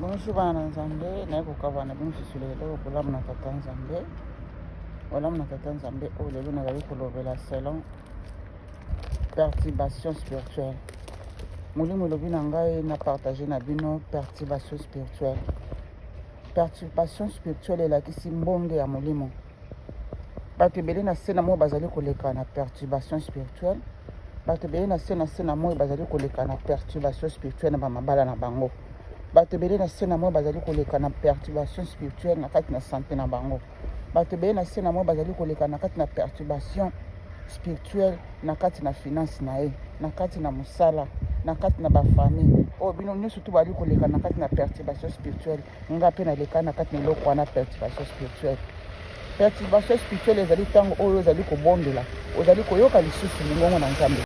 Bonjour bana na Nzambe, naye kokabwana na bino lisusu lelo bolamu na Tata Nzambe, bolamu na Tata Nzambe oyo lelo nazali kolobela selon perturbation spirituelle. Molimo elobi na ngai na partage na bino perturbation spirituelle. Perturbation spirituelle elakisi mbonge ya molimo. Bato ebele na se na moi bazali koleka na perturbation spirituelle. Bato ebele na se na moi bazali koleka na perturbation spirituelle na bamabala na bango. Bato ebele na se na moi bazali koleka na perturbation spirituelle na kati na santé na bango. Bato ebele na se na moi bazali koleka na kati na perturbation spirituelle na kati na finance na ye, na kati na mosala, na kati na bafamille. Oyo bino nyonso tu bali koleka na kati na perturbation spirituelle, nga mpe naleka na kati na eloko wana, perturbation spirituelle. Perturbation spirituelle ezali ntango oyo ozali kobondela, ozali koyoka lisusu mongongo na Nzambe.